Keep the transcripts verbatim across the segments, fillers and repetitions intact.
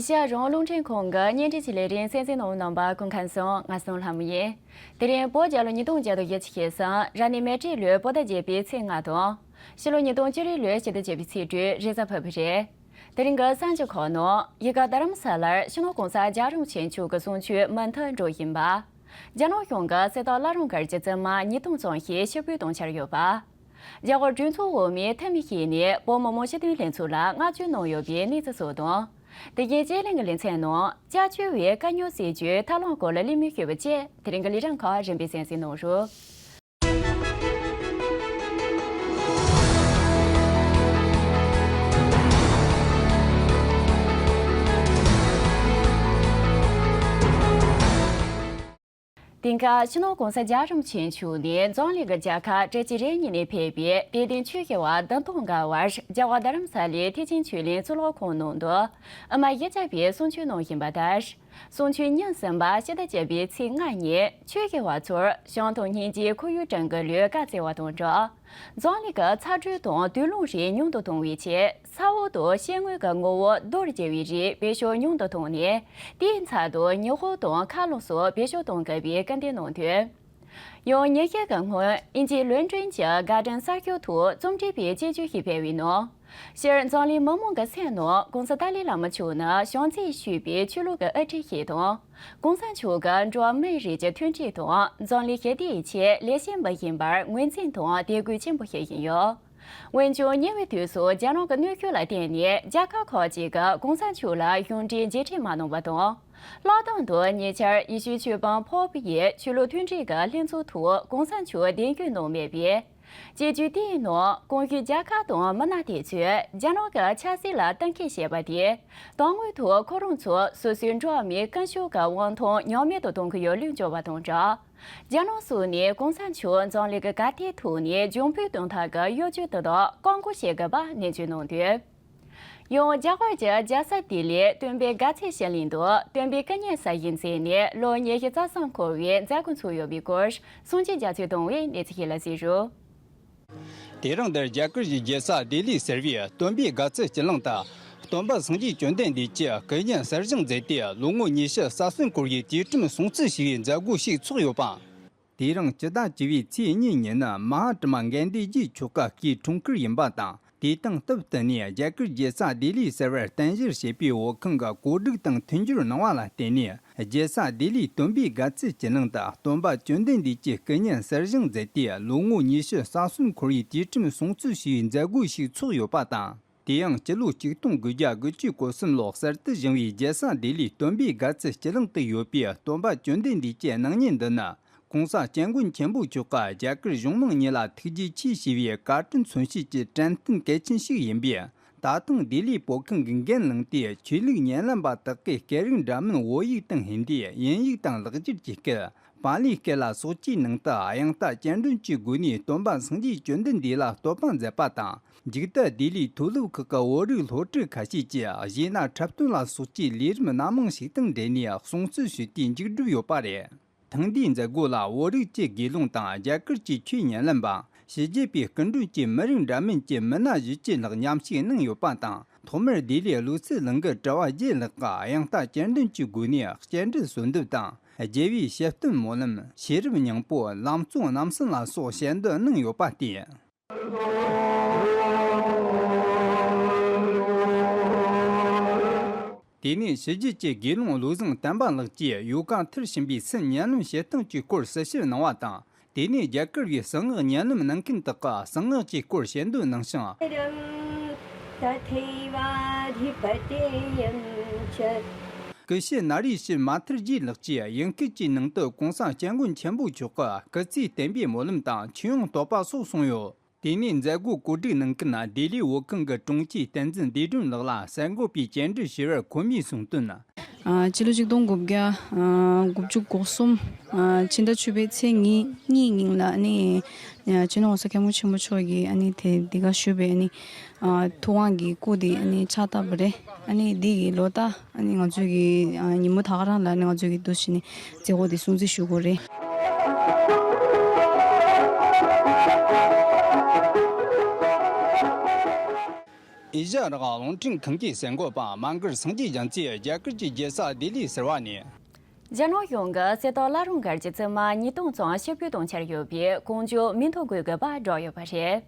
ཨེ་ཤ་ཡ་རང་དབང་རླུང་འཕྲིན་ཁང་གི་བརྙན་འཕྲིན་གྱི་ལས་རིམ་གསན་གཟིགས་གནང་མྱོང་མི་རྣམ་པ་སྐུ་ཁམས་བཟང་། ང་བསོད་ནམས་ལྷ་མོ་ཡིན། དེ་རིང་བོད་རྒྱལ་ལོ་ཉིས་སྟོང་བརྒྱ་དང་བཞི་བཅུ་ཞེ་གསུམ། རབ་གནས་མེ་སྤྲེལ་ལོའི་བོད་ཟླ་བརྒྱད་པའི་ཚེས་ལྔ་དང་། ཕྱི་ལོ་ཉིས་སྟོང་བཅུ་རེ་ལོའི་ཕྱི་ཟླ་བརྒྱད་པའི་ཚེས་དྲུག་རེས་གཟའ་ཕུར་བུ་རེད། དེ་རིང་གི་གསར་འགྱུར་ཁག་ནང་། གཡུལ་ཁ་རྡ་རམ་ས་ལར་སྤྱི་ནོར་༸གོང་ས་༸རྒྱལ་བ་རིན་པོ་ཆེ་མཆོག་གི་གསུང་ཆོས་མུ་མཐུད་འགྲོ་བཞིན་པ། རྒྱ་ནག་གཞུང་གིས་གསེར་ཐང་བླ་བྲང་དཀར་སྦྱིས་རྫུན་མ་ཉིས་སྟོང་ཙམ་ཞིག་ཕྱིར་འབུད་གཏོང་འཆར་ཡོད་པ། རྒྱ་གར་གྲོས་ཚོགས་འོག་མའི་འཐུས་མི་ཞིག་ནས་བོད་མི་མང་སྤྱི་འཐུས་ལྷན་ཚོགས་ལ་བསྔགས་བརྗོད་གནང་ཡོད་པའི་གནས་ཚུལ་སོགས་དང་། དེ་གའི་དཔྱད་གླེང་གི་ལེ་ཚན་ནང་། ལྕགས་ཆུ་བའི་དཀའ་རྙོག་སེལ་རྒྱུའི་ཐབས་ལམ་སྐོར་ལ་གླེང་མོལ་ཞུས་པ་བཅས། དེ་རིང་གི་ལས་རིམ་ཁག་རིམ་པས་གསན་གཟིགས་གནང་རོགས། དེང་སྐབས་སྤྱི་ནོར་༸གོང་ས་༸རྒྱལ་བ་རིན་པོ་ཆེ་མཆོག་ནས་འཛམ་གླིང་གི་རྒྱལ་ཁབ་གྲུ་བཞི་རེ་གཉིས་ནས་ཕེབས་པའི་དད་ལྡན་ཆོས་ཞུ་བ་བདུན་སྟོང་འགའ་བར་རྒྱལ་བ་རྡ་རམ་ས་ལའི་ཐེག་ཆེན་ཆོས་གླིང་གཙུག་ལག་ཁང་ནང་དུ་དབུ་མ་ཡིག་བརྒྱ་པའི་གསུང་ཆོས་གནང་བཞིན་པ་དང་། གསུང་ཆོས་ཉིན་གསུམ་པ་ཕྱི་ཟླ་བརྒྱད་པའི་ཚེས་ལྔ་ཉིན་ཆོས་ཞུ་བ་ཚོར་བྱང་ཐང་སྙིང་རྗེའི་ཁོར་ཡུག་བསྐྲུན་དགོས་ལུགས་བཀའ་སྩལ་བ་དང་སྦྲགས། འཛམ་གླིང་གི་ཚ་དྲོད་དང་དུག་རླངས་རིགས་ཉུང་དུ་གཏོང་བའི་ཆེད། ས་འོག་ཏུ་ཤེལ་དངོས་ཀྱི་ངོ་བོ་རྡོར་བརྗེ་བའི་རིགས་བེད་སྤྱོད་ཉུང་དུ་བཏང་ནས། དེའི་ཚབ་ཏུ་ཉི་ཧོང་དང་མཁའ་རླུང་སོགས་བེད་སྤྱོད་གཏོང་དགོས་པའི་སྐུལ་འདེད་གནང་དོན། ཡང་ཉིན་ཤས་ཀྱི་སྔོན། དབྱིན་ཇིའི་ལོན་ཀྲོན་གྱི་གྷར་ཌེན་གསར་ཤོག་ཐོག་རྩོམ་སྒྲིག་པའི་དཔྱད་བརྗོད་ཞིག་སྤེལ་བའི་ནང་། སྤྱིར་འཛམ་གླིང་མི་མང་གི་སེམས་ནང་༸གོང་ས་ཏཱ་ལའི་བླ་མ་མཆོག་ནི་བྱང་རྩེར་བཞུགས་པའི་ཆོས་ལུགས་ཀྱི་དབུ་ཁྲིད་ཞིག་དང་། ༸གོང་ས་མཆོག་གིས་འགྲོ་བ་མིའི་རིགས་ཀྱི་མཐུན་སྒྲིལ་དང་འཛམ་གླིང་ཞི་བདེའི་ཆེད་ལས་བྱེད་པ་ཡིན་པར་ངོས་འཛིན་དང་དད་གུས་ཆེན་པོ་ཞུ་བཞིན་ཡོད། འོན་ཀྱང་ཉེ་བའི་དུས་སུ་རྒྱ་ནག་གི་གནོན་ཤུགས་ལ་བརྟེན་ནས་རྒྱལ་ཁབ་ཁག་ཅིག་གིས་༸གོང་ས་མཆོག་ལ་གཞུང་འབྲེལ་མཇལ་འཕྲད་མ་གནང་བ་དང་། ལྷག་དོན་དུ་ཉེ་ཆར་ཡེ་ཤུའི་ཆོས་དཔོན་ཕོབ་ཡིས་ཆོས་ལུགས་མཐུན་སྒྲིལ་གྱི་ལྷན་ཚོགས་ཐོག་༸གོང་ས་མཆོག་གདན་ཞུ་གནང་མེད་པས། དཔྱད་བརྗོད་དེའི་ནང་གོང་ཞུས་རྒྱལ་ཁབ་དང་མི་སྣ་དེ་ཚོས་རྒྱ་ནག་གི་ཆབ་སྲིད་ལ་གཏན་འཁེལ་བྱས་པ་དེས། དོན་དངོས་ཐོག་ཁོ་རང་ཚོ་སོ་སོའི་འགྲོ་བ་མིའི་ཀུན་སྤྱོད་ཀྱི་དབང་ཐང་ཉམས་དམས་དུ་གཏོང་གི་ཡོད་ལུགས་བརྗོད་པ་དང་སྦྲགས། རྒྱ་ནག་སོགས་ནས་༸གོང་ས་མཆོག་འཛམ་གླིང་གི་གར་སྟེགས་ཐོག་ནས་རྒྱང་འཕུར་གཏོང་ཐབས་ཀྱི་གཡོ་ཇུས་དེ་དག་བཀག་འགོག་བྱེད་དགོས་པ་ནན་བརྗོད་གནང་དོན། ཡང་རྒྱ་གར་གྱི་རྒྱལ་ས་ལྡི་ལིའི་སྟོན་པའི་དགའ་ཚལ་ཞིང་གླིང་དུ་སྟོན་པའི་སྐུ་བརྙན་གསར་བཞེངས་མཛད་ནས་ལོ་ཉི་ཤུ་རྩ་གསུམ་འཁོར་བའི་མཛད་སྒོ་ཚུགས་ཡོད་པའི་སྐོར་སངས་རྒྱས་རྒྱ་མཚོས་བཏང་བའི་གནས་ཚུལ་ཞིག་ལ་གཟིགས་རོགས། དེ་རིང་འདིར་རྒྱ་གར་གྱི་རྒྱལ་ས་ལྡི་ལིར་གསལ་བའི་སྟོན་པའི་དགའ་ཚལ་སྤྱི་གླིང་དུ། སྟོན་པ་སངས་རྒྱས་བཅོམ་ལྡན་འདས་ཀྱི་སྐུ་བརྙན་གསར་བཞེངས་མཛད་དེ་ལོ་ངོ་ཉི་ཤུ་རྩ་གསུམ་འཁོར་བའི་དུས་དྲན་སྲུང་བརྩི་ཞུ་བའི་མཛད་སྒོ་ཞིག་ཚོགས་ཡོད་པ། དེ་རིང་སྤྱི་ཟླ་བཅུ་པའི་ཚེས་གཉིས་ཉིན་ནི་མ་ཧཱ་ཏྲི་མ་གན་དྷི་ཇི་མཆོག་གི་སྐུའི་འཁྲུངས་སྐར་ཡིན་པ་དང་། དེ་དང་སྟབས་བསྟུན་ནས་རྒྱ་གར་རྒྱལ་ས་ལྡི་ལིར་གསལ་བར་རྟེན་གཞིར་བྱས་པའི་བོད་ཁང་གི་གོ་སྒྲིག་དང་མཐུན་སྦྱོར་གནང་བ་ལ་བརྟེན་ནས། རྒྱལ་ས་ལྡི་ལིའི་སྟོན་པའི་དགའ་ཚལ་སྤྱི་གླིང་དུ་སྟོན་པ་བཅོམ་ལྡན་འདས་ཀྱི་སྐུ་བརྙན་གསར་བཞེངས་མཛད་དེ་ལོ་ངོ་ཉི་ཤུ་རྩ་གསུམ་འཁོར་བའི་དུས་དྲན་སྲུང་བརྩི་ཞུ་བའི་མཛད་སྒོ་ཞིག་ཚོགས་ཡོད་པ་དང་། དེ་ཡང་སྤྱི་ལོ་ཆིག་སྟོང་དགུ་བརྒྱ་དགུ་བཅུ་གོ་གསུམ་ལོར་གསར་དུ་བཞེངས་པའི་རྒྱལ་ས་ལྡི་ལིའི་སྟོན་པའི་དགའ་ཚལ་སྤྱི་གླིང་དུ་ཡོད་པའི་སྟོན་པ་བཅོམ་ལྡན་འདས་ཀྱི་སྣང་བརྙན་འདི་ནི། ྋགོང་ས་ྋསྐྱབས་མགོན་ཆེན་པོ་མཆོག་གིས་རྒྱ་གར་གཞུང་མང་གཉིས་ལ་ཐུགས་རྗེ་ཆེ་ཞུས་པའི་བཀའ་དྲིན་མཚོན་བྱེད་ཀྱི་དྲན་རྟེན་གལ་ཆེན་ཞིག་ཡིན་པས། ད་ཐེངས་ལྡི་ལིའི་བོད་ཁང་གི་འགན་བླངས་ཏེ་ཆོས་ལུགས་བརྙན་ལམ་པ་དག་གིས་སྐད་རིགས་འདྲ་མིན་བོད་ཡིག་དང་ཧིན་དི། དབྱིན་ཡིག་དང་ལེགས་སྦྱར་གྱི་སྐད། པཱ་ལིའི་སྐད་ལ་སོགས་ཀྱི་ནང་དུ་དབྱངས་རྟ་སྐྱེལ་འདོན་གྱི་སྒོ་ནས་སྟོན་པ་སངས་རྒྱས་བཅོམ་ལྡན་འདས་ལ་བསྟོད་པ་མཛད་པ་དང་། མཇུག་ཏུ་ལྡི་ལིའི་མཐོ་སློབ་ཁག་གི་བོད་རིགས་སློབ་ཕྲུག་ཁ་ཤས་ཀྱིས་གཞས་སྣ་འཁྲབ་སྟོན་ལ་སོགས་ཀྱི་ལས་རིམ་སྣ་མང་ཞིག་དང་འབྲེལ་ནས་སྲུང་བརྩི་ཞུས་ཏེ་མཇུག་བསྒྲིལ་ཡོད་པ་རེད། ཐེངས་འདིའི་མཛད་སྒོ་ལ་བོད་རིགས་ཀྱི་དགེ་སློང་དང་རྒྱ་གར་གྱི་ཆོས་ཉན་ལེན་པ། ཕྱི་རྒྱལ་པའི་སྐུ་མགྲོན་གྱི་མི་རིགས་འདྲ་མིན་གྱི་མི་སྣ་བཞི་བཅུ་ལྷག་མཉམ་ཞུགས་གནང་ཡོད་པ་དང་། ཐོག་མར་ལྡི་ལིའི་བློ་གསལ་གླིང་གི་གྲྭ་བ་བརྒྱད་ལྷག་གིས་དབྱངས་རྟ་སྐྱེལ་འདོན་གྱི་སྒོ་ནས་སྐྱེལ་འདྲེན་གསོལ་འདེབས་དང་། རྒྱལ་བའི་ཞལ་སྟོན་སྨོན་ལམ། ཤེས་རབ་སྙིང་པོ། ལམ་གཙོ་རྣམ་གསུམ་ལ་སོགས་ཞལ་འདོན་གནང་ཡོད་པ་སྟེ། དེ་ནས་ཕྱི་རྒྱལ་གྱི་དགེ་སློང་བློ་བཟང་བསྟན་པ་ལགས་ཀྱིས་ཡོ་ག་མཐར་ཕྱིན་པའི་སེམས་ཉམས་ལེན་བྱེད་སྟངས་ཀྱི་སྐོར་གསལ་བཤད་གནང་བ་དང་། དེ་ནས་རྒྱ་གར་བའི་གསང་སྔགས་ཉམས་ལེན་གནང་མཁན་དག་གིས་གསང་སྔགས་ཀྱི་སྐོར་བཤད་འདོན་གནང་ཞིང་། ཡང་། तथैवाधिपतेयं च། སྐུ་ཞབས་ན་རེ་ཤི་མ་ཐར་ཇི་ལགས་ཀྱིས་དབྱིན་སྐད་ཀྱི་ནང་དུ་གོང་ས་སྐྱབས་མགོན་ཆེན་པོ་མཆོག་གི་སྐུ་ཚེ་བརྟན་པའི་སྨོན་ལམ་དང་མཆོད་ཡོན་བསྟོད་པ་སོགས་གསུངས་ཡོད། དེ་ནས་མཛད་སྒོ་གོ་སྒྲིག་གནང་མཁན་ལྡི་ལིའི་བོད་ཁང་གི་དྲུང་ཆེ་བསྟན་འཛིན་བདེ་སྒྲོན་ལགས་ལ་གསར་འགོད་པས་བཅར་འདྲི་ཞུས་པར་ཁོ་མོས་གསུངས་དོན། ཨ། སྤྱི་ལོ་ཆིག་སྟོང་དགུ་བརྒྱ་དགུ་བཅུ་གོ་གསུམ། ཨ། ཕྱི་ཟླ་བཅུ་པའི་ཚེས་གཉིས་གཉིས་ཉིན་ལ་ནི། ཨ། སྤྱི་ནོར་༸གོང་ས་༸སྐྱབས་མགོན་ཆེན་པོ་མཆོག་གིས་ཨ་ནི་དེ་འདི་ག་ཞུས་པའི་ཨ་ནི། ཨ། ཐུབ་དབང་གི་སྐུ་དེ་ཨ་ནི་ཕྱག་བཏབ་པ་རེད། ཨ་ནི་འདི་གི་ལོ་ལྟར་ཨ་ནི་ང་ཚོས་ཀྱི། ཨ། ཉིན་མོ་ད་ག་རང་ལ་ཨ་ནི་ང་ཚོས་ཀྱི་འདུ་བྱེད་ནི་མཛད་སྒོ་དེ་སྲུང་བརྩི་ཞུ་དགོས་རེད། ཨེ་ཤ་ཡ་རང་དབང་རླུང་འཕྲིན་ཁང་གི་གསར་འགོད་པ་མ་གར་སངས་རྒྱས་རྒྱ་མཚོས་རྒྱ་གར་གྱི་རྒྱལ་ས་ལྡི་ལི་ཟེར་བ་ནས། རྒྱ་ནག་གཞུང་གིས་གསེར་ཏོག་བླ་རུང་སྒར་གྱི་བཙུན་མ་ཉིས་སྟོང་ཙམ་ཕྱིར་འབུད་གཏོང་འཆར་ཡོད་པའི་ཀོང་ཇོ་མི་མཐོ་དགོས་དགོས་པ་བསྒྲགས་ཡོད་པ་རེད།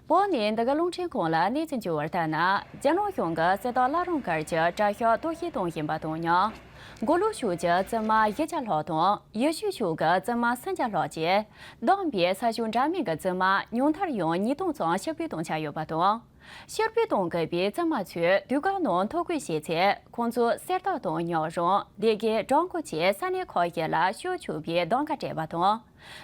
བོད་ནས་འདི་ག་རླུང་འཕྲིན་ཁང་ལ་གནས་ཚུལ་འབྱོར་བར་ལྟར་ན། རྒྱ་ནག་གཞུང་གིས་གསེར་ཏོག་བླ་རུང་སྒར་གྱི་གྲྭ་ཤག་གཏོར་བཤིག་གཏོང་བཞིན་པ་དང་མཉམ། མགོ་ལོག་ཕྱོགས་ཀྱི་བཙུན་མ་བཞི་བརྒྱ་ལྷག་དང་ཡུལ་ཤུལ་ཕྱོགས་ཀྱི་བཙུན་མ་སུམ་བརྒྱ་ལྷག་བཅས་བསྡོམས་པའི་ས་ཕྱོགས་འདྲ་མིན་གྱི་བཙུན་མ་ཉུང་མཐར་ཡང་ཉིས་སྟོང་ཙམ་ཕྱིར་འབུད་གཏོང་འཆར་ཡོད་པ་དང་། ཕྱིར་འབུད་གཏོང་དགོས་པའི་བཙུན་མ་ཚོས་དུས་བཀག་ནང་ཐོ་འགོད་བྱས་ཚེ། ཁོང་ཚོ་གསེར་ཏོག་དང་ཉག་རོང་། སྡེ་དགེ། བྲག་འགོ་བཅས་ས་གནས་ཁག་བཞི་ལ་ཤོར་ཆོག་པའི་གདམ་ག་སྤྲད་པ་དང་།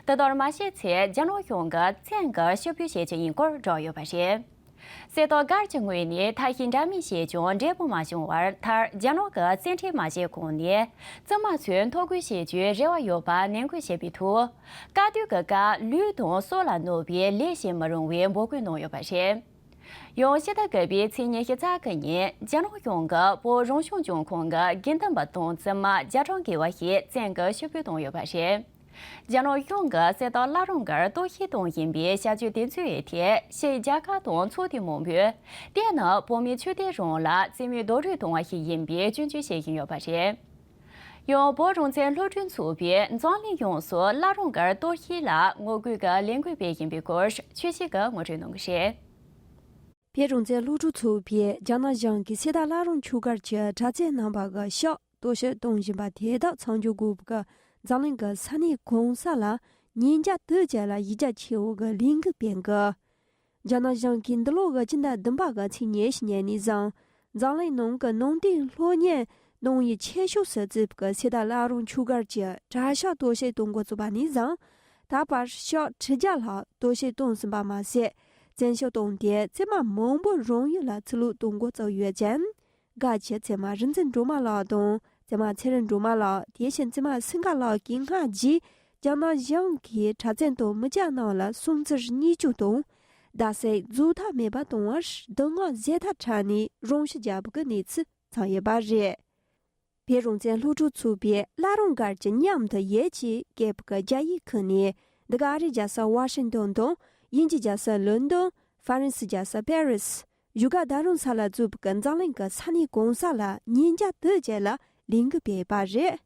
དེ་ལྟར་མ་བྱས་ཚེ། རྒྱ་ནག་གཞུང་གིས་བཙན་གྱིས་ཕྱིར་འབུད་བྱེད་ཀྱི་ཡིན་སྐོར་བསྒྲགས་ཡོད་པ་རེད། གསེར་ཏོག་སྒར་གྱི་ངོས་ནས་ཐབས་ཤེས་འདྲ་མིན་བྱས་ཀྱང་འབྲས་བུ་མ་བྱུང་བར། མཐར་རྒྱ་ནག་གི་བཙན་ཁྲིད་མ་བྱས་གོང་ནས་བཙུན་མ་ཚོས་ཐོ་འགོད་བྱེད་རྒྱུའི་རེ་བ་ཡོད་པ་ནན་སྐུལ་བྱས་པའི་ཐོག། དཀའ་སྡུག་གི་སྐབས་ལུས་དང་སྲོག་ལ་གནོད་པའི་ལས་བྱེད་མི་རུང་བའི་འབོད་སྐུལ་གནང་ཡོད་པ་རེད། ཡང་ཕྱི་ཟླ་བརྒྱད་པའི་ཚེས་ཉི་ཤུ་རྩ་དགུ་ཉིན་རྒྱ་ནག་གཞུང་གིས་བོད་རང་སྐྱོང་ལྗོངས་ཁོངས་ཀྱི་དགེ་འདུན་པ་དང་བཙུན་མ་བརྒྱ་གྲངས་བརྒལ་བ་ཞིག་བཙན་གྱིས་ཕྱིར་འབུད་བཏང་ཡོད་པ་རེད། རྒྱ་ནག་གཞུང་གིས་གསེར་ཏོག་བླ་རུང་སྒར་གཏོར་བཤིག་གཏོང་བཞིན་པའི་བྱ་སྤྱོད་དེ་ཚོའི་ཐད་ཕྱིའི་རྒྱལ་ཁབ་དང་ཚོགས་སྡེ་མང་པོས། དེ་ནི་བོད་མིའི་ཆོས་དད་རང་དབང་ལ་རྩིས་མེད་རྡོག་རོལ་གཏོང་བ་ཞིག་ཡིན་པའི་སྐྱོན་བརྗོད་བྱེད་བཞིན་ཡོད་པ་རེད། ཡང་བོད་རང་བཙན་སློབ་ཕྲུག་ཚོགས་པས་འཛམ་གླིང་ཡོངས་སུ་བླ་རུང་སྒར་གཏོར་བཤིག་ལ་ངོ་རྒོལ་གྱི་ལས་འགུལ་སྤེལ་བཞིན་པའི་སྐོར་ཆོས་སྐྱིད་ཀྱིས་ངོ་སྤྲོད་གནང་གི་རེད། བོད་རང་བཙན་སློབ་ཕྲུག་ཚོགས་པས་རྒྱ་ནག་གཞུང་གིས་གསེར་རྟ་བླ་རུང་ཆོས་སྒར་གྱི་གྲྭ་བཙུན་རྣམ་པ་གི་ཤག་གཏོར་བཤིག་གཏོང་བཞིན་པ་དེ་དག་མཚམས་འཇོག་དགོས་པའི་འཛམ་གླིང་གི་ས་གནས་གང་ས་ལ་ཉིན་བརྒྱ་དུས་བཅད་ལ་ཡིག་ཆ་ཆེ་བོ་གི་ལས་འགུལ་སྤེལ་གི། རྒྱ་ནག་གཞུང་གིས་འདི་ལོ་གི་སྤྱི་ཟླ་བདུན་པ་གི་ཚེས་ཉི་ཤུ་ཉིན་ནས་བཟུང་། འཛམ་གླིང་ནང་གི་ནང་བསྟན་སློབ་གཉེར་གནང་ཡུལ་ཆེ་ཤོས་སུ་བརྩིས་པའི་གསེར་རྟ་བླ་རུང་ཆོས་སྒར་གྱི་གྲྭ་ཤག་གཏོར་བཤིག་གཏོང་འགོ་བཙུགས་པ་ནས་བཟུང་། ད་བར་ཤག་ཁྲི་བརྒྱ་ལྷག་གཏོར་བཤིག་གཏོང་ཟིན་པ་མ་ཟད། བཙན་ཤོག་བཏང་སྟེ་བཙུན་མ་མང་པོ་རང་ཡུལ་ལ་ཚུར་ལོག་གཏོང་འགོ་བཙུགས་ཡོད་ཅིང་། སྒར་གྱི་བཙུན་མ་རིག་འཛིན་སྒྲོལ་མ་ལགས་དང་བཙུན་མ་ཚེ་རིང་སྒྲོལ་མ་ལགས། དེ་བཞིན་བཙུན་མ་སིང་ག་ལགས་ཀྱིས་སྔ་རྗེས་རྒྱ་ནག་གཞུང་གིས་གྲྭ་བཙུན་དང་མི་སྐྱ་རྣམས་ལ་སུམ་ཅུ་སོ་གཉིས་བཅུག་དང་། རྡ་སའི་རྫོགས་མཐའ་མེད་པ་གཏོང་བར་སྡུག་བསྔལ་ཟད་མཐའ་བྲལ་ནས་རང་ཤི་བརྒྱབ་པའི་གནས་ཚུལ་ཚང་ཡོད་པ་རེད། བོད་རང་བཙན་སློབ་ཕྲུག་ཚོགས་པས་བླ་རུང་སྒར་གྱི་མཉམ་དུ་ཡིད་ཆེས་སྐད་ཀྱི་རྒྱ་ཡིག་ཁུར་ནས། འདི་ག་ཨ་རིའི་རྒྱལ་ས་ཝ་ཤིང་ཏོན་དང་། དབྱིན་ཇིའི་རྒྱལ་ས་ལོན་ཌོན། ཧྥ་རན་སིའི་རྒྱལ་ས་པེ་རིས། བཞུགས་སྒར་རྡ་རམ་ས་ལ་གཙོས་པའི་འཛམ་གླིང་གི་ས་གནས་གང་ས་ལ་ཉིན་བརྒྱ་དུས་བཅད་ལ་ལས་འགུལ་སྤེལ་བ་རེད།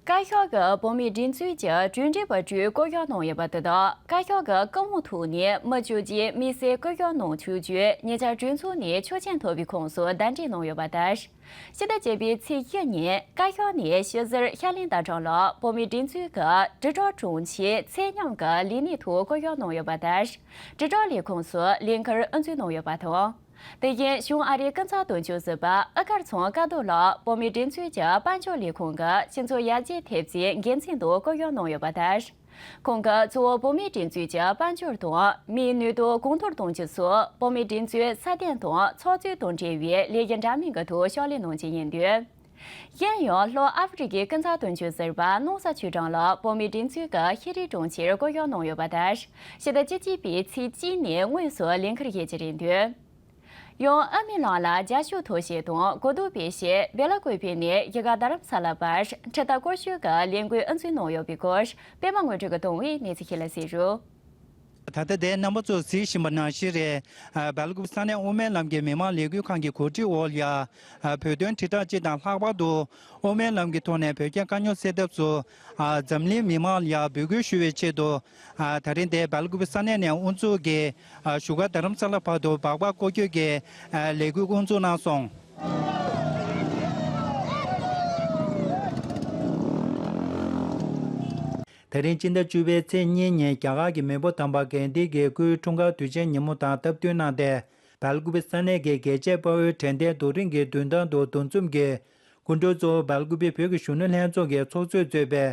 བཀའ་ཤག་གིས་བོད་མིའི་སྒྲིག་འཛུགས་ཀྱི་གྲོས་འདྲི་པ་དྲུག་བསྐོ་གཞག་གནང་ཡོད་པ་དེ་དག་བཀའ་ཤག་གི་སྐུ་དབང་ཐོག་ནས་མི་བཅུ་གཅིག་དམིགས་བསལ་བསྐོ་གཞག་གནང་ཆོག་རྒྱུའི་ཉེ་ཆར་གྲོས་ཚོགས་ནས་ཆོག་མཆན་ཐོབ་པའི་ཁོངས་སུ་གདན་འདྲེན་གནང་ཡོད་པ་ལྟར། ཕྱི་ཟླ་བརྒྱད་པའི་ཚེས་བཞི་ཉིན་བཀའ་ཤག་ནས་ཕྱི་ཟུར་ཤར་གླིང་རྟ་ཁྲང་ལགས་བོད་མིའི་སྒྲིག་འཛུགས་ཀྱི་དྲིལ་བསྒྲགས་དྲུང་ཆེ་ཚད་མཉམ་གྱི་ལས་གནས་ཐོག་བསྐོ་གཞག་གནང་ཡོད་པ་ལྟར། དྲིལ་བསྒྲགས་ལས་ཁུངས་སུ་ལས་འཁུར་དབུ་འཛུགས་གནང་ཡོད་པ་དང་། དེ་བཞིན་གཞུང་ཨ་རིའི་ཀུན་བཟང་དོན་གཅོད་ཟུར་པ་ཨ་དཀར་ཚང་ཀ་རྡོར་ལགས་བོད་མིའི་སྒྲིག་འཛུགས་ཀྱི་དཔལ་འབྱོར་ལས་ཁུངས་ཀྱི་སྤྱི་ཚོགས་ཡར་རྒྱས་ཐེབས་རྩའི་འགན་འཛིན་དུ་བསྐོ་གཞག་གནང་ཡོད་པ་ལྟར། ཁོང་གིས་གཙོ་བོ་བོད་མིའི་སྒྲིག་འཛུགས་ཀྱི་དཔལ་འབྱོར་དང་མིའི་ནུས་སྟོབས་གོང་མཐོར་གཏོང་ཆེད་སོགས་བོད་མིའི་སྒྲིག་འཛུགས་སྲ་བརྟན་དང་ཚགས་ཚུད་དུ་འབྲེལ་བའི་ལས་གཞི་འདྲ་མིན་གྱི་ཐོག་ཕྱག་ལས་གནང་གི་ཡིན་དུས། གཞན་ཡང་ལྷོ་ཨ་ཧྥེ་རི་ཁའི་ཀུན་བཟང་དོན་གཅོད་ཟུར་པ་ནང་ས་ཆོས་གྲགས་ལགས་བོད་མིའི་སྒྲིག་འཛུགས་ཀྱི་ཤེས་རིག་དྲུང་ཆེར་བསྐོ་གཞག་གནང་ཡོད་པ་ལྟར། ཕྱི་ཟླ་བཅུ་གཅིག་པའི་ཚེས་གཅིག་ནས་དངོས་སུ་ལས་འཁུར་བྱེད་ཀྱི་རེད་འདུག་ཡང་ཨ་མི་ལགས་ལ་རྒྱབ་སྐྱོར་ཐོ་བཤད་དང་གོ་བསྡུར་སྤེལ་ཆེད་སྦེ་ལ་ཀུ་པེ་ནས་རྒྱ་གར་རྡ་རམ་ས་ལ་བར་ཁྲིམས་ཐག་སྐོར་ཞུགས་ཀྱི་ལས་འགུལ་དབུ་འཛུགས་གནང་ཡོད་པའི་སྐོར་པད་མ་དངོས་གྲུབ་ཀྱིས་བཏང་བའི་གནས་ཚུལ་ཞིག་ལ་གཟིགས་རོགས། ད་ལྟ་དེ་རྣམ་པ་ཚོས་གཟིགས་བཞིན་པ་ནང་བཞིན་རེད། སྦེལ་ཀུ་པེ་ས་གནས་དབུ་མའི་ལམ་གྱི་མི་མང་ལས་འགུལ་ཁང་གི་གོ་སྒྲིག་འོག་ལ་བོད་དོན་དྲིལ་བསྒྲགས་སྤྱི་དང་ལྷག་པར་དུ་དབུ་མའི་ལམ་གྱི་ཐོག་ནས་བོད་རྒྱའི་དཀའ་རྙོག་སེལ་ཐབས་སུ་འཛམ་གླིང་མི་མང་ལ་འབོད་སྐུལ་ཞུ་བའི་ཆེད་དུ། ཨ། ད་རིང་འདིར་སྦེལ་ཀུ་པེ་ས་གནས་ནས་དབུ་འཛུགས་ཀྱིས། ཨ། བཞུགས་སྒར་རྡ་རམ་ས་ལ་བར་དུ་སྦག་སྦག་སྐོར་སྐྱོད་ཀྱི། ཨ། ལས་འགུལ་དབུ་འཛུགས་གནང་སོང་། ད་རིང་སྤྱི་ཟླ་བཅུ་པའི་ཚེས་གཉིས་ཉིན་རྒྱ་གར་གྱི་མེས་པོ་དམ་པ་གྷན་དྷི་གི་སྐུའི་འཁྲུངས་སྐར་དུས་ཆེན་ཉིན་མོ་དང་སྟབས་བསྟུན་གནང་སྟེ། སྦེལ་ཀུ་པེ་ས་གནས་ཀྱི་རྒྱལ་གཅེས་དཔའ་བོའི་དྲན་རྟེན་རྡོ་རིང་གི་མདུན་ཐང་དུ་འདུ་འཛོམས་ཀྱིས། སྐུ་མགྲོན་གཙོ་བོ་སྦེལ་ཀུ་པེ་བོད་ཀྱི་གཞོན་ནུ་ལྷན་ཚོགས་ཀྱི་ཚོགས་གཙོས་གཙོས་པའི་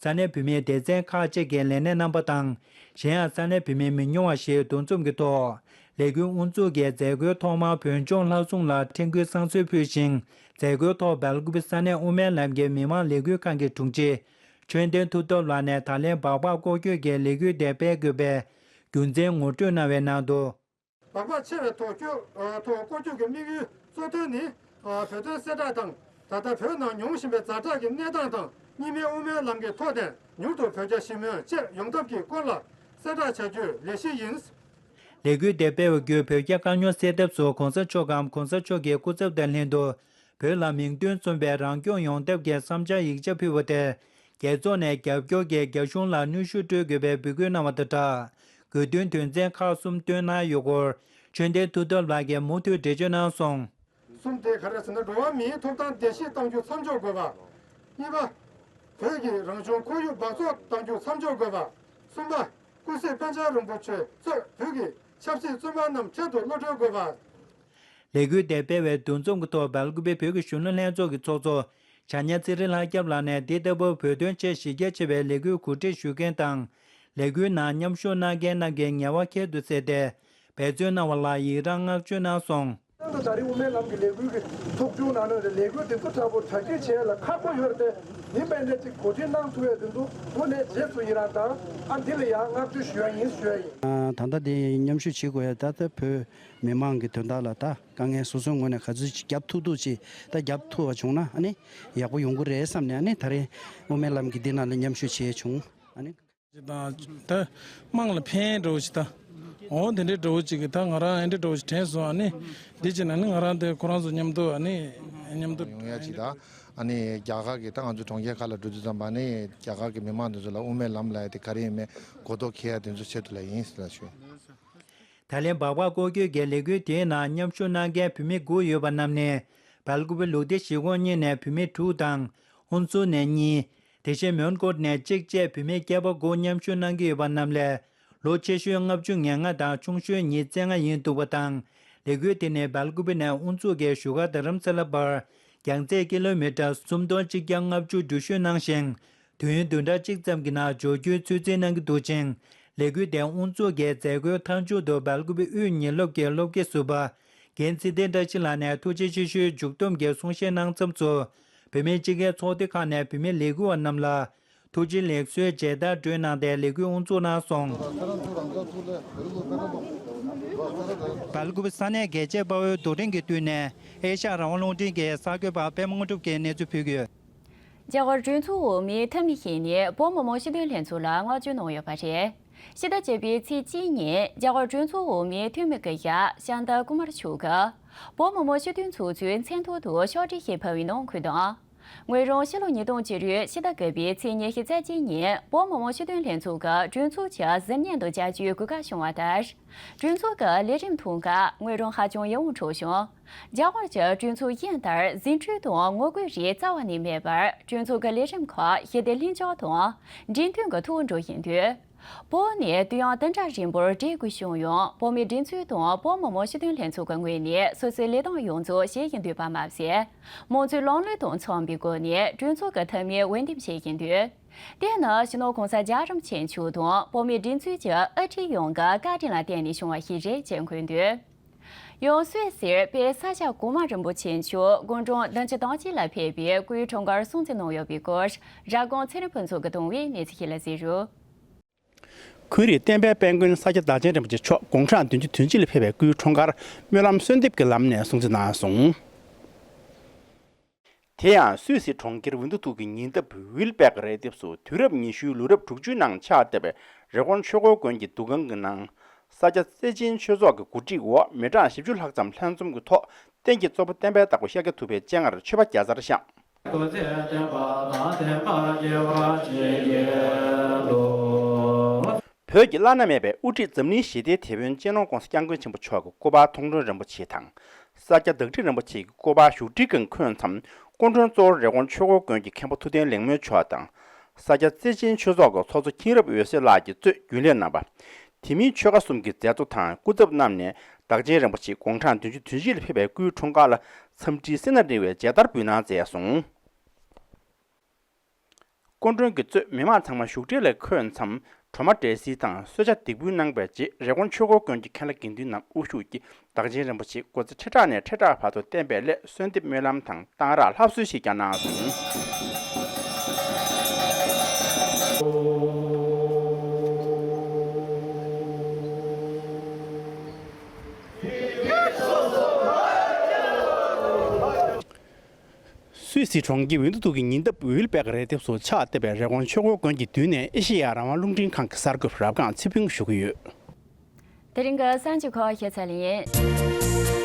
ས་གནས་བོད་མིའི་སྡེ་ཚན་ཁག་ཅིག་གི་ལས་སྣེ་རྣམ་པ་དང་། གཞན་ཡང་ས་གནས་བོད་མི་མི་ཉུང་བ་ཞིག་འདུ་འཛོམས་ཀྱི་ཐོག་ལས་འགུལ་དབུ་འཛུགས་ཀྱི་མཛད་སྒོའི་ཐོག་མར་བོད་ལྗོངས་ལྷ་སྲུང་ལ་ཕྲེང་སྐུའི་བསང་གསོལ་ཕུལ་ཞིང་། མཛད་སྒོའི་ཐོག་སྦེལ་ཀུ་པེ་ས་གནས་དབུ་མའི་ལམ་གྱི་མི་མང་ལས་འགུལ་ཁང་གི་དྲུང་ཆེ་ཆོས་ལྡན་ཐུབ་ཐོབ་ལགས་ནས་ད་ལན་སྦག་སྦག་སྐོར་སྐྱོད་ཀྱི་ལས་འགུལ་དེ་སྤེལ་དགོས་པའི་རྒྱུ་མཚན་ངོ་སྤྲོད་གནང་བའི་ནང་དུ། སྦག་སྦག་ཆེ་བའི་ཐོག་སྐྱོད། ཨ། ཐོག་སྐོར་སྐྱོད་ཀྱི་དམིགས་ཡུལ་གཙོ་དོན་ནི། ཨ། བོད་དོན་གསལ་བསྒྲགས་དང་། ད་ལྟ་བོད་ནང་མྱོང་བཞིན་པའི་ཛ་དྲག་གི་གནས་སྟངས་དང་། གཉིས་སྨན་དབུ་མའི་ལམ་གྱི་ཐོག་ནས་མྱུར་དུ་བོད་རྒྱ་ཞི་མོལ་བཅས་ཡོང་ཐབས་ཀྱི་སྐོར་ལ་གསལ་བསྒྲགས་བྱ་རྒྱུའི་ལས་གཞི་ཡིན། ལས་འགུལ་དེ་སྤེལ་བ་བརྒྱུད་བོད་རྒྱ་དཀའ་རྙོག་སེལ་ཐབས་སུ་གོང་ས་མཆོག་གམ་གོང་ས་མཆོག་གི་སྐུ་ཚབ་དང་ལྷན་དུ་བོད་ལ་མིང་དོན་མཚུངས་པའི་རང་སྐྱོང་ཡོང་ཐབས་ཀྱི་བསམ་འཆར་ཡིག་ཆ་ཕུལ་བ་དེ། རྒྱལ་ཚོགས་ནས་རྒྱབ་སྐྱོར་གྱིས་རྒྱ་གཞུང་ལ་གནོན་ཤུགས་སྤྲོད་དགོས་པའི་འབོད་སྐུལ་གནང་བ་དང་སྦྲགས། དགོས་འདུན་དོན་ཚན་ཁག་གསུམ་བཏོན་གནང་ཡོད་སྐོར། ཆོས་ལྡན་མཐུ་སྟོབས་ལགས་ཀྱིས་མུ་མཐུད་འགྲེལ་བརྗོད་གནང་སོང་། གསུམ་དེ་ག་རེ་ཟེར་ན། འགྲོ་བ་མིའི་ཐོབ་ཐང་བརྡལ་བཤིག་གཏང་རྒྱུ་མཚམས་འཇོག་དགོས་པ། གཉིས་པ། བོད་ཀྱི་རང་བྱུང་ཁོར་ཡུག་འབག་བཙོག་གཏང་རྒྱུ་མཚམས་འཇོག་དགོས་པ། གསུམ་པ། སྐུ་ཚེ་པཎ་ཆེན་རིན་པོ་ཆེ་གཙོས་བོད་ཀྱི་ཆབ་སྲིད་བཙོན་པ་རྣམས་འཕྲལ་དུ་གློད་གྲོལ་དགོས་པ། ལས་འགུལ་དེ་སྤེལ་བའི་འདུ་འཛོམས་ཀྱི་ཐོག་སྦེལ་ཀུ་པེ་བོད་ཀྱི་གཞོན་ནུ་ལྷན་ཚོགས་ཀྱི་ཚོགས་གཙོ་བྱ་ཉ་ཚེ་རིང་ལྷ་སྐྱབས་ལགས་ནས། འདི་ལྟ་བུ་བོད་དོན་ཆེད་གཞི་རྒྱ་ཆེ་བའི་ལས་འགུལ་གོ་སྒྲིག་ཞུ་མཁན་དང་། ལས་འགུལ་ནང་མཉམ་ཞུགས་གནང་མཁན་རྣམས་ཀྱི་ངལ་བ་ཁྱད་དུ་བསད་དེ་འབད་བརྩོན་གནང་བ་ལ་ཡི་རང་བསྔགས་བརྗོད་གནང་སོང་། ད་ལྟ་ད་རེས་དབུ་མའི་ལམ་གྱི་ལས་འགུལ་གྱི་ཚོགས་ཆུང་ནང་ནས་ལས་འགུལ་འདི་ཚོ་འདྲ་པོ་གྲ་སྒྲིག་བྱེད་ཡ་ལ་ཁག་པོ་ཡོད་རེད་དེ། ཡིན་པས་ནས་ཅིག་གོ་སྒྲིག་གནང་ཐུབ་ཡ་འདི་ཚོ་དངོས་གནས་རྗེས་སུ་ཡི་རང་དང་། ཨ། འདི་ལ་ཡང་བསྔགས་བརྗོད་ཞུ་ཡ་ཡིན་ཞུ་ཡ་ཡིན། ད་ལྟ་འདི་མཉམ་ཞུགས་བྱེད་དགོས་ཡ། ད་ལྟ་བོད་མི་མང་གི་དོན་དག་ལ་ད་དཀའ་ངལ་སོ་སོའི་ངོས་ནས་ག་ཚོད་ཅིག་རྒྱབ་ཐུབ་ཐུབ་ཅིག་ད་རྒྱབ་ཐུབ་པ་བྱུང་ན། ཨ་ནི་ཡག་པོ་ཡོང་གི་རེད་བསམ་ནས། ཨ་ནི་ད་རེས་དབུ་མའི་ལམ་གྱི་འདི་ནང་ལ་མཉམ་ཞུགས་བྱས་བྱུང་། ཨ་ནི། ཅིག་དང་། ད་དམངས་ལ་ཕན་འདྲ་བོ་ཞིག་ད། འོ་དེ་འདྲའི་འདྲ་བོ་ཅིག་གི་ད་ང་རང་ཨེ་འདྲ་འདྲ་བོ་ཞིག་དྲན་སོང་། ཨ་ནི་འདི་བྱས་ན་ནི་ང་རང་དེ་ཁོ་རང་ཚོ་མཉམ་དུ། ཨ་ནི་མཉམ་དུ་ཡོང་ཡ་ཅིག་དང་། ཨ་ནི་རྒྱ་གར་གྱི་ད་ང་ཚོ་གྲོང་ཁྱེར་ཁག་ལ་འགྲོ་དུས་ཙམ་པ་ནི་རྒྱ་གར་གྱི་མི་མང་དེ་ཚོ་ལ་དབུ་མའི་ལམ་ལབ་ཡ་དེ་ག་རེ་ཡིན་མིན་གོ་རྟོགས་འཁྱེར་ཡ་དེ་ཚོ་ཆེད་དུ་ལ་ཡིན་ཟེར་ལ་ཞུ། ད་ལན་སྦག་སྦག་སྐོར་སྐྱོད་ཀྱི་ལས་འགུལ་དེའི་ནང་མཉམ་ཞུགས་གནང་མཁན་བུད་མེད་དགུ་ཡོད་པ་རྣམས་ནི། སྦེལ་ཀུ་པེ་ལུགས་བདེ་གཞིས་ཁོངས་གཉིས་ནས་བུད་མེད་དྲུག་དང་། ཧུན་སུར་ནས་གཉིས། དེ་བཞིན་མོན་གྷོ་ནས་གཅིག་བཅས་བུད་མེད་བསྐལ་པ་དགུ་མཉམ་ཞུགས་གནང་གི་ཡོད་པ་རྣམས་ལས། ལོ་ཆེ་ཤོས་ལྔ་བཅུ་ང་ལྔ་དང་ཆུང་ཤོས་ཉེར་ལྔ་ཡིན་འདུག་པ་དང་། ལས་འགུལ་དེ་ནི་སྦེལ་ཀུ་པེ་ནས་དབུ་འཛུགས་ཀྱིས་བཞུགས་སྒར་རྡ་རམ་ས་ལ་བར་རྒྱང་ཚད་ཀི་ལོ་མི་ཊར་སུམ་སྟོང་གཅིག་བརྒྱ་ལྔ་བཅུ་འགྲུལ་བཞུད་གནང་ཞིང་། དུས་ཡུན་བདུན་ཕྲག་གཅིག་ཙམ་གྱི་ནང་འབྱོར་རྒྱུའི་ཚོད་འཛིན་གནང་གི་འདུག་ཅིང་། ལས་འགུལ་དེ་དབུ་འཛུགས་ཀྱིས་མཛད་སྒོའི་མཐའ་མཇུག་ཏུ་སྦེལ་ཀུ་པེ་དབུས་ཉིན་སློབ་ཀྱི་སློབ་དགེ་ཟུར་པ་རྒན་ཚེ་བརྟན་བཀྲ་ཤིས་ལགས་ནས་ཐུགས་རྗེ་ཆེ་ཞུའི་མཇུག་བསྡོམས་ཀྱི་གསུང་བཤད་གནང་མཚམས་སུ། བུད་མེད་སྤྱི་སྒེར་ཚོགས་སྡེ་ཁག་ནས་བུད་མེད་ལས་འགུལ་བ་རྣམས་ལ་ཐུགས་རྗེ་ལེགས་གསོའི་མཇལ་དར་སྒྲོན་གནང་སྟེ་ལས་འགུལ་དབུ་འཛུགས་གནང་སོང་། སྦེལ་ཀུ་པེ་ས་གནས་རྒྱལ་གཅེས་དཔའ་བོའི་རྡོག་ཁྲེས་ཀྱི་བསྟུན་ནས་ཨེ་ཤ་ཡ་རང་དབང་རླུང་འཕྲིན་གྱི་གསར་འགོད་པ་པད་མ་དངོས་གྲུབ་ཀྱིས་གནས་ཚུལ་ཕུལ་གྱི་ཡོད། རྒྱ་གར་གྲོས་ཚོགས་འོག་མའི་འཐུས་མི་ཞིག་ནས་བོད་མི་མང་སྤྱི་འཐུས་ལྷན་ཚོགས་ལ་བསྔགས་བརྗོད་གནང་ཡོད་པ་རེད། ཕྱི་ཟླ་བརྒྱད་པའི་ཚེས་གཅིག་ཉིན་རྒྱ་གར་གྲོས་ཚོགས་འོག་མའི་འཐུས་མི་སྐུ་ཞབས་ཤཱནྟ་ཀུ་མར་མཆོག་གིས་བོད་མི་མང་སྤྱི་འཐུས་ཚོགས་གཙོའི་མཚན་ཐོག་ཏུ་ཕྱོགས་སྒྲིག་ཞིག་ཕུལ་བའི་ནང་འཁོད་དུ། ངོས་རང་ཕྱི་ལོ་ཉིས་སྟོང་བཅུ་དྲུག་ཕྱི་ཟླ་དགུ་པའི་ཚེས་ཉི་ཤུ་རྩ་གཅིག་ཉིན་བོད་མི་མང་སྤྱི་འཐུས་ལྷན་ཚོགས་ཀྱི་གྲོས་ཚོགས་ཀྱི་གཟིམ་ནས་དུ་བཅར་རྒྱུའི་གོ་སྐབས་བྱུང་བ་ལྟར། གྲོས་ཚོགས་ཀྱི་ལས་རིམ་ཐོག་ཁག་ངོས་རང་ཧ་ཅང་ཡིད་དབང་འཕྲོག་བྱུང་། རྒྱ་གར་གྱི་གྲོས་ཚོགས་ཡིན་ལྟར་འཛིན་སྐྱོང་དང་ངོ་རྒོལ་རིགས་རྩ་བ་ནས་མེད་པར་གྲོས་ཚོགས་ཀྱི་ལས་རིམ་ཁག་ཞི་བདེ་ལྷིང་འཇགས་དང་འགྲན་བསྡུར་གྱི་ཐོག་འགྲོ་བཞིན་འདུག། བོད་ནས་དུས་ཡུན་འདི་འདྲ་རིང་པོར་བསྡད་དགོས་བྱུང་ཡང་། བོད་མིའི་སྒྲིག་འཛུགས་དང་བོད་མི་མང་སྤྱི་འཐུས་ལྷན་ཚོགས་ཀྱི་ངོས་ནས་སོ་སོའི་ལས་སྟངས་ཡོངས་རྫོགས་བཞེས་བཞིན་འདུག་པ་མ་ཟད། མང་གཙོའི་ལམ་ལུགས་དང་འཚམ་པའི་སྒོ་ནས་གྲོས་ཚོགས་ཀྱི་འཐུས་མི་འོས་འདེམས་བྱེད་བཞིན་འདུག། དེ་ནི་སྤྱི་ནོར་༸གོང་ས་རྒྱལ་བ་རིན་པོ་ཆེ་མཆོག་དང་བོད་མིའི་སྒྲིག་འཛུགས་ཀྱི་དབུ་ཁྲིད་ཡོངས་ཀྱི་བཀའ་དྲིན་ལ་བརྟེན་ནས་བྱུང་བ་ཞིག་རེད་ཅེས་འཁོད་འདུག། ཡང་སུད་སིར་དཔལ་ས་སྐྱ་གོང་མ་རིན་པོ་ཆེ་མཆོག་སྐུ་འཁྲུངས་བདུན་ཅུ་དོན་གཅིག་ལ་ཕེབས་པའི་སྐུའི་འཁྲུངས་སྐར་སྲུང་བརྩི་གནང་ཡོད་པའི་སྐོར། ར་སྒང་ཚེ་རིང་ཕུན་ཚོགས་ཀྱིས་བཏང་བའི་གནས་ཚུལ་ཞིག་ལ་གཟིགས་རོགས། ཁོང་རང་བསྟན་པའི་དཔལ་མགོན་ས་སྐྱ་བདག་ཆེན་རིན་པོ་ཆེ་མཆོག་དགུང་གྲངས་བདུན་ཅུ་དོན་གཅིག་ལ་ཕེབས་པའི་སྐུའི་འཁྲུངས་སྐར་སྨོན་ལམ་གསོལ་འདེབས་ཀྱི་ལམ་ནས་སྲུང་བརྩི་གནང་སོང་། དེ་ཡང་སུད་སི་གྲོང་ཁྱེར་ཝིན་ཏུ་ཐུག་གི་ཉེ་འདབས་ཝིལ་པེག་རི་ལྡེབས་སུ་དུས་རབས་ཉི་ཤུའི་ལོ་རབས་དྲུག་ཅུའི་ནང་ཕྱག་བཏབ་པའི་རི་ཀོན་ཆོས་འཁོར་དགོན་གྱི་འདུ་ཁང་གི་ནང་། ས་སྐྱ་བརྩེ་ཆེན་ཆོས་ཚོགས་ཀྱི་གོ་སྒྲིག་འོག་མི་གྲངས་བཞི་བཅུ་ལྷག་ཙམ་ལྷན་འཛོམས་ཀྱི་ཐོག་རྟེན་གྱི་གཙོ་བོ་བསྟན་པའི་བདག་པོ་ཤཱཀྱ་ཐུབ་པའི་སྤྱན་སྔར་མཆོད་པ་བརྒྱ་རྩར་བཤམས། བོད་ཀྱི་བླ་ན་མེད་པའི་དབུ་ཁྲིད་འཛམ་གླིང་ཞི་བདེའི་དེད་དཔོན་སྤྱི་ནོར་༸གོང་ས་༸སྐྱབས་མགོན་ཆེན་པོ་མཆོག་གི་སྐུ་པར་མཐོང་གྲོལ་རིན་པོ་ཆེ་དང་། ས་སྐྱ་བདག་ཁྲི་རིན་པོ་ཆེ་གི་སྐུ་པར་བཞུགས་ཁྲི་སྒང་འཁོད་མཚམས། སྐུ་མགྲོན་གཙོ་བོར་རི་ཀོན་ཆོས་འཁོར་དགོན་གྱི་མཁན་པོ་ཐུབ་བསྟན་ལེགས་སྨོན་མཆོག་དང་། ས་སྐྱ་བརྩེ་ཆེན་ཆོས་ཚོགས་ཀྱི་ཚོགས་གཙོ་མཁྱེན་རབ་འོད་ཟེར་ལགས་ཀྱིས་གཙོས་རྒྱུན་ལས་རྣམ་པ། དེ་མིན་ཆོལ་ཁ་གསུམ་གྱི་མཛད་གཙོ་དང་སྐུ་ཚབ་རྣམས་ནས་བདག་ཆེན་རིན་པོ་ཆེ་དགུང་གྲངས་བདུན་ཅུ་དོན་གཅིག་ལ་ཕེབས་པའི་སྐུའི་འཁྲུངས་སྐར་ལ་འཚམས་འདྲིའི་བསོད་ནམས་རེ་བའི་མཇལ་དར་འབུལ་གནང་མཛད་སོང་། སྐུ་མགྲོན་གྱིས་གཙོས་མི་མང་ཚང་མ་བཞུགས་ཁྲི་ལ་འཁོད་མཚམས། གྲོ་མ་འབྲས་སིལ་དང་གསོལ་ཇ་འདེགས་འབུལ་གནང་བའི་རྗེས་རི་ཀོན་ཆོས་འཁོར་དགོན་གྱི་མཁན་བླ་དགེ་འདུན་རྣམས་དབུ་བཞུགས་ཀྱིས་བདག་ཆེན་རིན་པོ་ཆེ་སྐུ་ཚེ་ཁྲི་ཕྲག་ནས་ཁྲི་ཕྲག་བར་དུ་བརྟན་པའི་སླད་གསོལ་འདེབས་སྨོན་ལམ་དང་གཏང་རག་ལྷ་གསོལ་ཞིག་ཀྱང་གནང་སོང་། སུད་སི་གྲོང་ཁྱེར་ཝིན་ཏུ་ཐུག་གི་ཉེ་འདབས་ཝིལ་པེག་རི་ལྡེབས་སུ་ཕྱག་བཏབ་པའི་རི་ཀོན་ཆོས་འཁོར་དགོན་གྱི་མདུན་ནས་ཨེ་ཤེ་ཡ་རང་དབང་རླུང་འཕྲིན་ཁང་གི་གསར་འགོད་པ་རབ་སྒང་ཚེ་ཕུན་ཞུ་གི་ཡོད། དེ་རིང་གི་གསར་འགྱུར་ཁག་ཞུས་ཚར་ལེ་ཡིན།